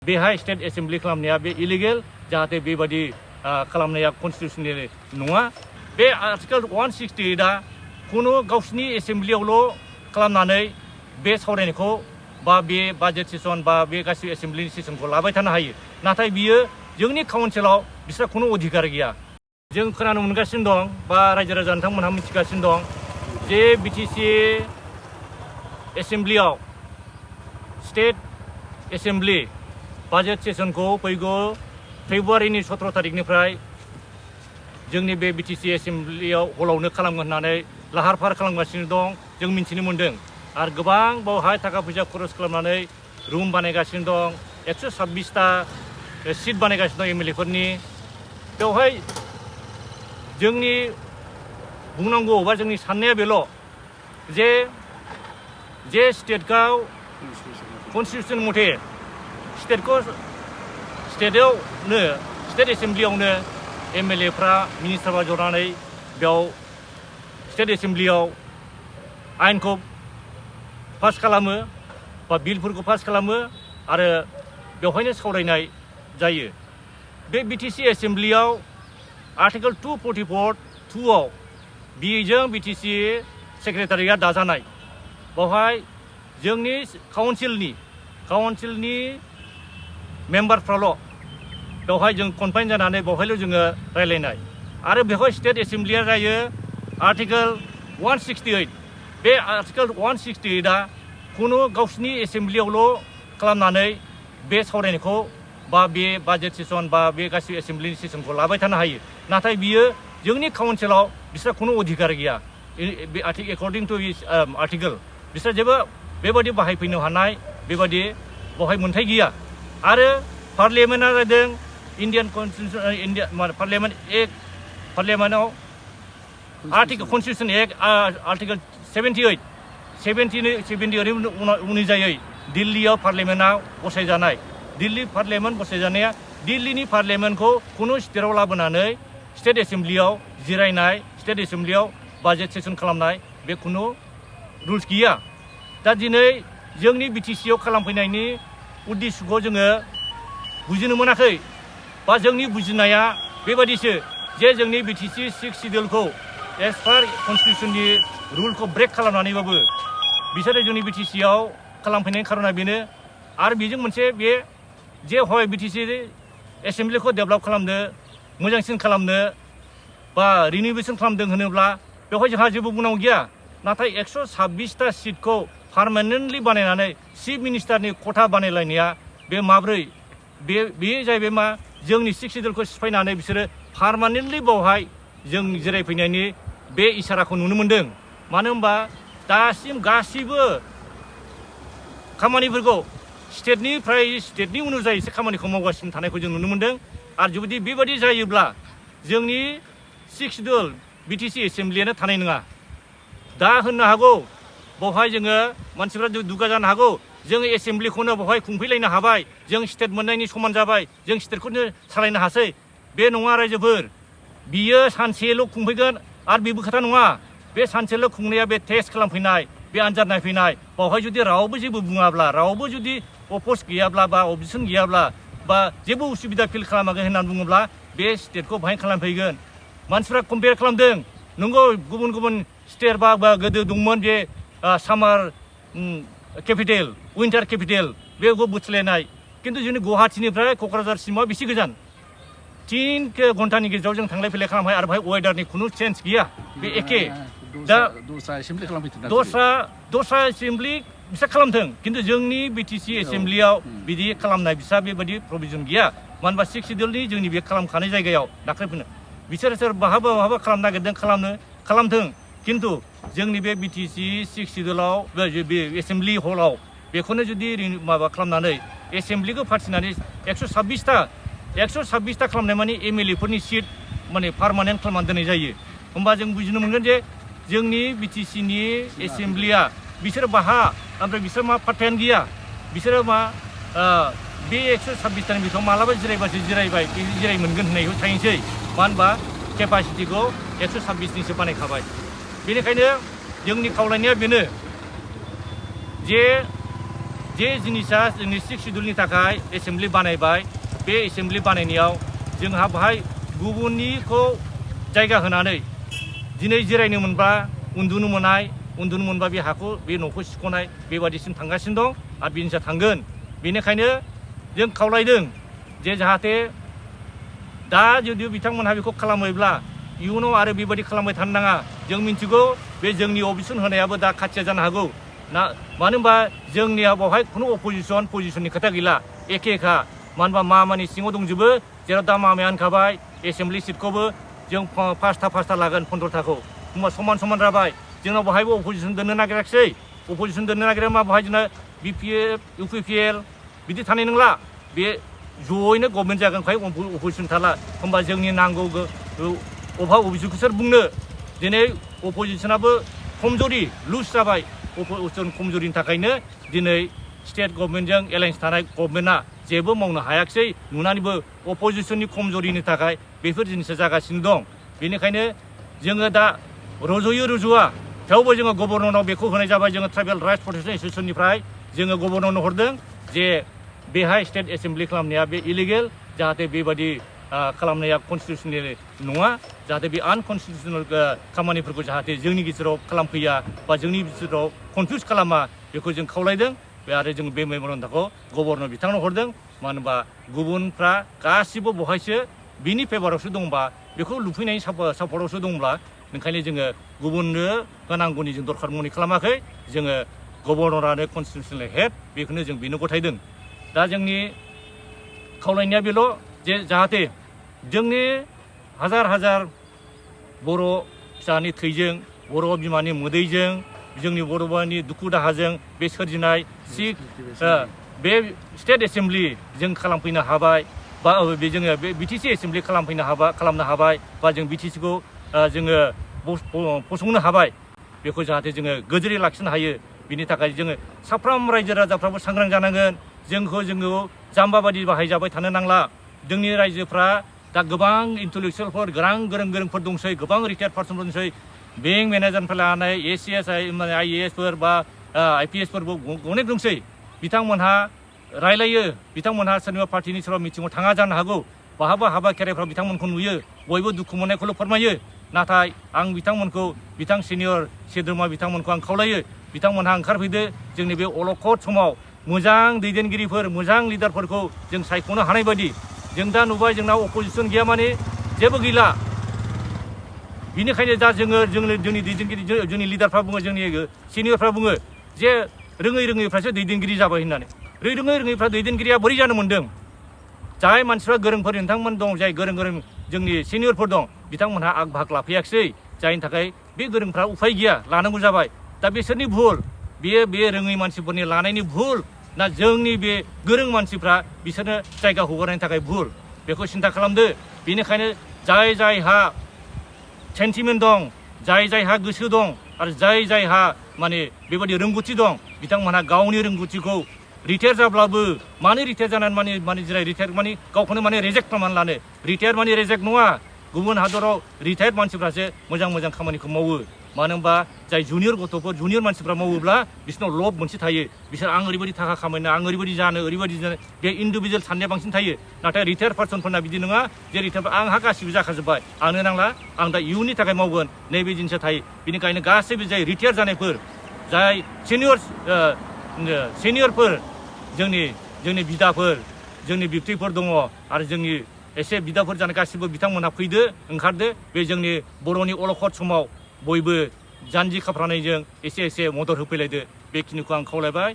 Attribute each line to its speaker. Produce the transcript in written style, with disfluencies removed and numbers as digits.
Speaker 1: बेहाय state assembly खालामनाया बे इलिगेल जाहाथे बेबादि खालामनाया कन्स्टिटिउसनेल नङा बे आर्टिकल 168 आ खुनु गावसिनि एसेम्बलियावल' खालामनानै बे सावरायनायखौ बा बे बाजेट सेसन बा बे गासिबो एसेम्बलिनि सेसनखौ लाबाय थानो हायो नाथाय बियो जोंनि काउन्सिलाव बिस्रा खुनु अधिकार गैया जों खोनानो मोनगासिनो दं बा रायजो राजा नोंथांमोनहा मिथिगासिनो दं जे बिटिसि एसेम्बलियाव स्टेट एसेम्बलि बाजेट सेसनखौ फैगौ फेब्रुवारिनि 17 तारिखनिफ्राय जोंनि बे बिटिसि एसेम्बलियाव हलावनो खालामगोन होननानै लाहार फाहार खालामगासिनो दं जों मिथिनो मोन्दों आरो गोबां बावहाय थाखा फैसा खरस खालामनानै रुम बानायगासिनो दं 126टा सिट बानायगासिनो दं एमएलएफोरनि बेवहाय जोंनि बुंनांगौ बा जोंनि साननाया बेल' जे स्टेटखौ कन्स्टिटिउसन मथे स्टेट एसेम्बलियावनो एमएलएफ्रा मिनिस्टारफ्रा जनानै बेयाव स्टेट एसेम्बलियाव आयेनखौ पास खालामो बा बिलफोरखौ पास खालामो आरो बेवहायनो सावरायनाय जायो बे बिटिसि एसेम्बलियाव आर्टिकल 244(2) बेजों बिटिसि सेक्रेटारिया दाजानाय बेवहाय जोंनि काउन्सिलनि मेम्बारफ्राल' बेवहाय जों कनफाइन जानानै बेवहायल' जोङो रायलायनाय आरो बेवहाय स्टेट एसेम्बलिया जायो आर्टिकल 168 बे आर्टिकल 168 आ खुनु गावसिनि एसेम्बलियावल' खालामनानै बे सावरायनायखौ बा बे बाजेट सेसन बा बे गासिबो एसेम्बलिनि सेसनखौ लाबाय थानो हायो नाथाय बियो जोंनि काउन्सिलाव बिस्रा खुनु अधिकार गैया बे एकर्डिं टु आर्टिकल बिस्रा जेबो बेबादि बाहायफैनो हानाय बेबादि बेवहाय मोन्थाय गैया आरो पार्लियामेन्टआ जादों इन्डियान कन्स्टिटिउसन पार्लियामेन्टआव कन्स्टिटिउसन एक्ट आर्टिकल 78 अनुजायै दिल्लीयाव पार्लियामेन्टआव बसायजानाय दिल्ली पार्लियामेन्ट बसायजानाया दिल्लीनि पार्लियामेन्टखौ खुनु स्टेटआव लाबोनानै स्टेट एसेम्बलियाव जिरायनाय स्टेट एसेम्बलियाव बाजेट सेसन खालामनाय बे खुनु रुल्स गैया दा दिनै जोंनि बिटिसिआव खालामफैनायनि उद्देश्यखौ जोङो बुजिनो मोनाखै बा जोंनि बुजिनाया बेबादिसो जे जोंनि बिटिसि 6 सिडिउलखौ एज पार कन्स्टिटिउसननि रुलखौ ब्रेक खालामनानैबाबो बिसोरो जोंनि बिटिसिआव खालामफैनायनि खारना बेनो आरो बेजों मोनसे बे जे हय बिटिसि एसेम्बलिखौ डेभेलप खालामनो मोजांसिन खालामनो बा रिनिउवेसन खालामदों होनोब्ला बेवहाय जोंहा जेबो बुंनांगौ गैया नाथाय 126टा सिटखौ पार्मानेन्टलि बानायनानै चिफ मिनिस्टारनि खथा बानायलायनाया बे माब्रै बे जाहैबाय मा जोंनि 6 सिडिउलखौ सिफायनानै बिसोरो पार्मानेन्टलि बावहाय जों जिरायफैनायनि बे इसाराखौ नुनो मोन्दों मानो होनबा दासिम गासिबो खामानिफोरखौ स्टेटनि अनुजायैसो खामानिखौ मावगासिनो थानायखौ जों नुनो मोन्दों आरो जुदि बेबादि जायोब्ला जोंनि 6 सिडिउल बिटिसि एसेम्बलियानो थानाय नङा दा होननो हागौ बेवहाय जोङो मानसिफ्रा दुगा जानो हागौ जों एसेम्बलिखौनो बेवहाय खुंफैलायनो हाबाय जों स्टेट मोननायनि समान जाबाय जों स्टेटखौनो सालायनो हासै बे नङा रायजोफोर बियो सानसेल' खुंफैगोन आरो बेबो खोथा नङा बे सानसेल' खुंनाया बे टेस्ट खालामफैनाय बे आनजाद नायफैनाय बेवहाय जुदि रावबो जेबो बुङाब्ला रावबो जुदि अपोज गैयाब्ला बा अबजेक्सन गैयाब्ला बा जेबो उसुबिदा फिल खालामाखै होननानै बुङोब्ला बे स्टेटखौ बाहाय खालामफैगोन मानसिफ्रा कम्पेयार खालामदों नंगौ गुबुन स्टेट बा गोदो दंमोन बे सामार केपिटेल उइन्टार केपिटेल बेखौ बुथलायनाय किन्तु जोंनि गुवाहाटीनिफ्राय क'क्राझारसिमाव बेसे गोजान 3 घन्टानि गेजेराव जों थांलाय फैलाय खालामबाय आरो बेहाय वेदारनि खुनु चेन्ज गैया बे एखे दा दस्रा एसेम्बलि बिसोर खालामथों किन्तु जोंनि बिटिसि एसेम्बलियाव बिदि खालामनाय बिसा बेबायदि प्रभिजन गैया मानो होनबा 6 सिडिउलनि जोंनि बे खालामखानाय जायगायाव दाख्लैफोरनो बिसोर बहाबा खालामनो नागिरदों खालामथों किन्तु जोंनि बे बिटिसि 6 सिडिउलाव बे एसेम्बलि हलाव बेखौनो जुदि माबा खालामनानै एसेम्बलिखौ फाथिनानै 126टा खालामनाय माने एमएलएफोरनि सिट माने पार्मानेन्ट खालामनानै दोननाय जायो होमबा जों बुजिनो मोनगोन जे जोंनि बिटिसिनि एसेम्बलिया बिसोर बाहा ओमफ्राय बिसोर मा पार्टायानो गैया बिसोरो मा बे 126टानि बिथोराव मालाबा जिरायबासो जिरायबाय जिराय मोनगोन होननायखौ थाहैनोसै मानो होनबा केपासिटिखौ 126निसो जे जिनिसा जोंनि 6 सिडिउलनि थाखाय एसेम्बलि बानायबाय बे एसेम्बलि बानायनायाव जोंहा बाहाय गुबुननिखौ जायगा होनानै दिनै जिरायनो मोनबा उन्दुनो मोनबा बे हाखौ बे न'खौ सिख'नाय बेबादिसिम थांगासिनो दं आरो बेनि सायाव थांगोन। बेनिखायनो जों खावलायदों जे जाहाथे दा जुदि बिथांमोनहा बेखौ खालामोब्ला इयुनाव आरो बेबायदि खालामबाय थानो नाङा। जों मिन्थिगौ बे जोंनि अबजेक्सन होनायाबो दा खाथिया जानो हागौ ना, मानो होनबा जोंनिया बेवहाय खुनु पजिसननि खोथा गैला, एखेखा। मानो होनबा मामानि सिङाव दंजोबो, जेराव दा मामाया होनखाबाय एसेम्बलि सिटखौबो जों 5टा लागोन 15टाखौ, होनबा समान जाबाय। जोंनाव बेवहायबो अपोजिसन दोननो नागिराखिसै। अपोजिसन दोननो नागिरा मा बेवहाय जोंना BPF, UPPL बिदि थानाय नंला। बे ज'यैनो गभर्नमेन्ट जागोन, ओमफ्राय अपोजिसन थाला। होनबा जोंनि नांगौ अभियोगखौ सोर बुंनो? दिनै अपोजिसनाबो खमजरि लुज जाबाय। अपोजिसन खमजरिनि थाखायनो दिनै स्टेट गभर्नमेन्टजों एलायन्स थानाय गभर्नमेन्टआ जेबो मावनो हायाखिसै। नुनानैबो अपोजिसननि खमजरिनि थाखाय बेफोर जिनिसा जागासिनो दं। बेनिखायनो जोङो दा रुजुआ थेवबो जोङो गभर्नरनाव बेखौ होनाय जाबाय। जोङो ट्राइबेल राइट्स प्रटेक्शन इन्स्टिट्यूशननिफ्राय जोङो गभर्नरनो हरदों जे बेहाय स्टेट एसेम्बलि खालामनाया बे इलिगेल, जाहाथे बेबायदि खालामनाया कनस्टिटिउसनेल नङा, जाहाथे बे आनकनस्टिटिउसनेल खामानिफोरखौ जाहाथे जोंनि गेजेराव खालामफैया बा जोंनि गेजेराव कनफ्युज खालामा, बेखौ जों खावलायदों। बे आरो जों बे मेम'रेन्डामखौ गभर्नर बिथांनो हरदों। मानो होनबा गुबुनफ्रा गासिबो बहायसो बिनि फेभारावसो दंबा, बेखौ लुफैनायनि सापर्टआवसो दंब्ला, ओंखायनो जोङो गुबुननो होनांगौनि जों दरखार मनि खालामाखै। जोङो गभर्नरानो कनस्टिटिउसनेल हेड, बेखौनो जों बेनो गथायदों। दा जोंनि खावलायनाया बेल' जे जाहाथे जोंनि हाजार बर' फिसानि थैजों, बर' बिमानि मोदैजों, जोंनि बर' बिमानि दुखु दाहाजों बे सोरजिनाय बे स्टेट एसेम्बलि जों खालामफैनो हाबाय, बा जोङो बे BTC एसेम्बलि खालामनो हाबाय, बा जों BTCखौ जोङो फसंनो हाबाय। बेखौ जाहाथे जोङो गोजोरै लाखिनो हायो, बिनि थाखाय जोङो साफ्रोम रायजो राजाफ्राबो सांग्रां जानांगोन। जोङो जाम्बा बादि बाहायजाबाय थानो नांला। जोंनि रायजोफ्रा दा गोबां इन्टेलेक्सुवेलफोर, गोरोंफोर दंसै, गोबां रिटायार्ड पार्सनफोर दंसै। बेंक मेनेजारनिफ्राय लानानै ACS IASफोर बा IPSफोरबो अनेक दंसै। बिथांमोनहा रायलायो, बिथांमोनहा सोरनिबा पार्टिनि सोरबा मिटिङाव थाङा जानो हागौ, बहाबा हाबा खेराइफ्राव बिथांमोनखौ नुयो, बयबो दुखु मोननायखौल' फोरमायो। नाथाय आं बिथां सिनियर सोद्रोमा बिथांमोनखौ आं खावलायो, बिथांमोनहा ओंखारफैदो। जोंनि बे अलखद समाव मोजां दैदेनगिरिफोर, मोजां लिडारफोरखौ जों सायख'नो हानाय बायदि। जों दा नुबाय जोंनाव अपोजिसन गैया माने जेबो गैला। बिनिखायनो दा जोंनि दैदेनगिरि, जोंनि लिडारफ्रा बुङो, जोंनि सिनियरफ्रा बुङो जे रोङैफ्रासो दैदेनगिरि जाबाय होननानै। रोङैफ्रा दैदेनगिरिया बोरै जानो मोन्दों? जाय मानसिफ्रा गोरोंफोर नोंथांमोन दं, जाय गोरों जोंनि सिनियरफोर दं, बिथांमोनहा आग भाग लाफैयाखिसै। जायनि थाखाय बे गोरोंफ्रा उफाय गैया, लानांगौ जाबाय। दा बिसोरनि भुल, बे रोङै मानसिफोरनि लानायनि भुल ना जोंनि बे गोरों मानसिफ्रा बिसोरनो जायगा हगारनायनि थाखाय भुल? बेखौ सिन्था खालामदो। बेनिखायनो जायहा सेन्टिमेन्ट दं, जायहा गोसो दं, आरो जायहा माने बेबायदि रोंगौथि दं, बिथांमोनहा गावनि रोंगौथिखौ रिटायार जाब्लाबो, मानो रिटायार जानानै रिटायार माने गावखौनो रेजेक्ट खालामनानै लानो? रिटायार माने रेजेक्ट नङा। गुबुन हादराव रिटायार्ड मानसिफ्रासो मोजां खामानिखौ मावो। मानो होनबा जाय जुनियर मानसिफ्रा मावोब्ला बिसोरनाव लब मोनसे थायो। बिसोर आं ओरैबायदि थाखा खामायनो, आं ओरैबायदि जानो बे इन्डिभिजुवेल साननाया बांसिन थायो। नाथाय रिटायार्ड पार्सनफोरना बिदि नङा जे रिटायार आंहा गासिबो जाखाजोब्बाय, आंनो नांला, आं दा इयुननि थाखाय मावगोन, नैबे जिनिसा थायो। बेनिखायनो गासैबो जाय रिटायार जानायफोर, जाय सिनियरफोर, जोंनि बिदाफोर, जोंनि बिबथैफोर दङ, आरो जोंनि एसे बिदाफोर जानाय गासिबो बिथांमोनहा फैदो, ओंखारदो। बे जोंनि बर'नि अलखद समाव बयबो जानजि खाफ्रानायजों एसे मदद होफैलायदो। बेखिनिखौ आं खावलायबाय।